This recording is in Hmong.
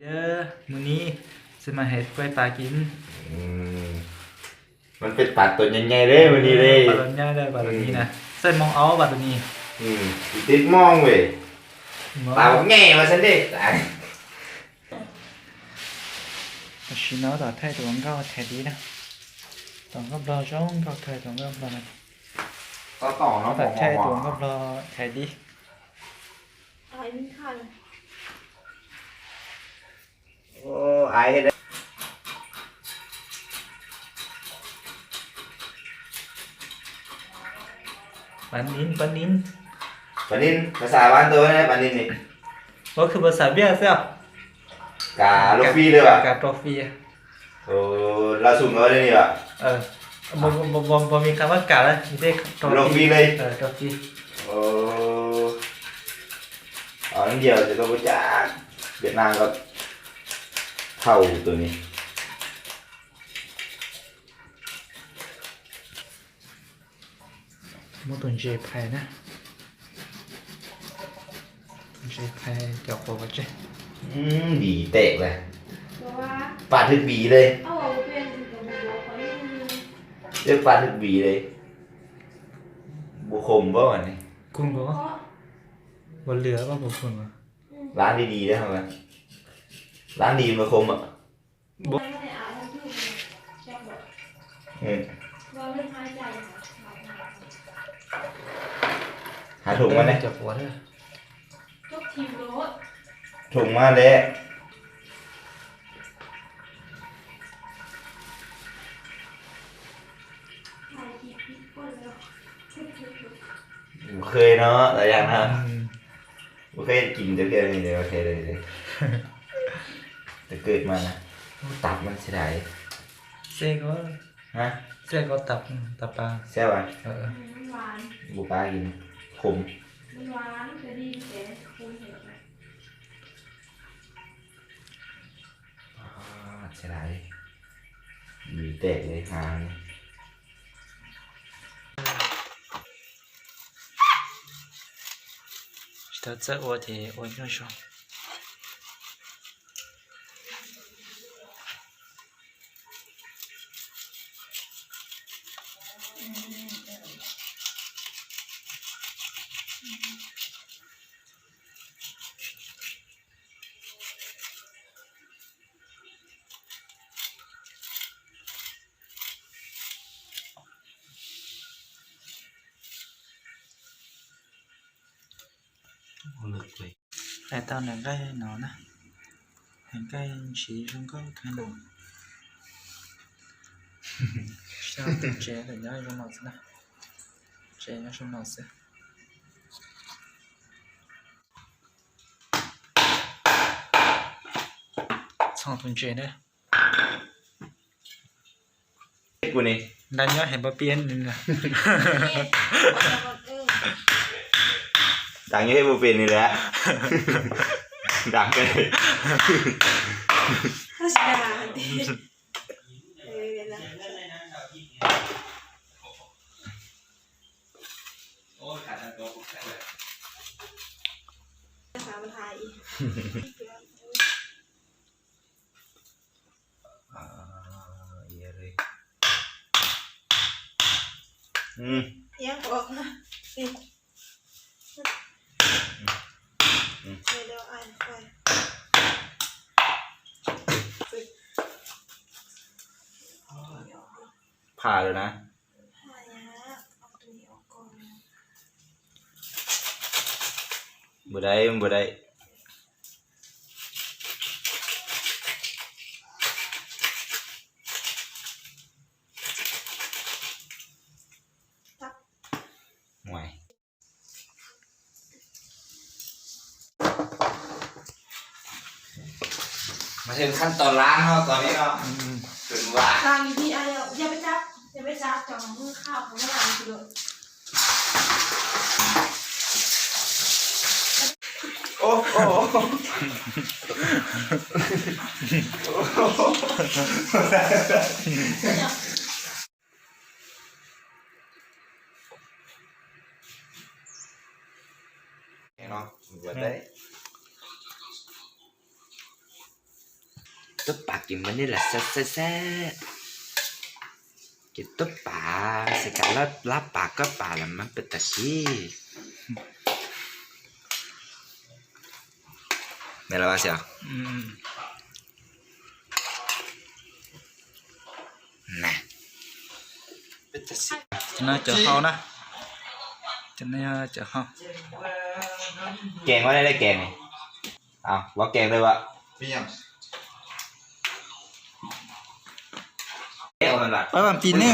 Mus ni, tsis mas hais quay pas kiv. Mas peb pas tus nyais nyais li mus ni li. Pas tus nyais li, pas tus ni na. Xaij moos aub pas tus ni. Tib moos ve. Pas nyais mas xav dej. Tam sim no tom thaij tus hluas nkauj thaiv dib na. Tus hluas nkauj nplog zoo nkauj kawg tus hluas nkauj nplog na. Tom thaij tus hluas nkauj nplog thaiv dib. Pas nin, pas nin. Pas nin, pas xav pas ntau ne pas nin ni. Ua khwv pas xav biaj xwb. Kav lub fij li as. Kav rau fij. Laj xum no li ni as. Npog mis qha mab kam laj, lub fij li. Rau fij. Ntawd ces koj puas cas Việt Nam koj thauj tus ni. Muab tus ntses phais na. Tus ntses phais cov quav pov tseg. Vim tes lawm. Pas thwj vim li. Twb pas thwj vim li. Npua khum npaum ni. Khum npaum. Npua lwm npaum khum. Lab li di li. Lab li npua khum. Hab thum mas ne. Thum mas le. Mus khwb no los yog no. Mus khwb kis cov kiag li, tus kwj mas na, tab mas tsis dai. Xeb ko, xeb ko tab, tab pas. Xeb as. Npua qab kis khum. Tsis dai li. Vim tes li ha. Tsis tau txawj ua ces ua nyob zoo. Hais tau nws nqaij no na, hais nqaij ntshiv zoo nkauj kawg no. Tsev nyob zoo no xwb na, tsev nyob zoo no xwb. Txhob tus ntses na. Kuv ni nrag nyob heev pab piab ni. Nrag nyob heev pab piab ni lawm. Nrag. Phaj lawm na. Npua dai, npua dai. Mas thêmขั้นตอนล้างเนาะตอนนี้เนาะ ถึงว่า ล้างอยู่ที่ไอ้ อย่าไปจับ อย่าไปจับ เจ้าของมือข้าวเขาไม่ล้างกิโล โอ้โห Nws ua teb. Tub pas kis mas nej lam xav xav xav, ces tub pas xav kav lab pas koj pas los mas peb tam sim. Nws los xyov. Cov no cov hau na. Cov no cov hau. Kees ua dab kees, ua kees li as. Pab vam tis ne.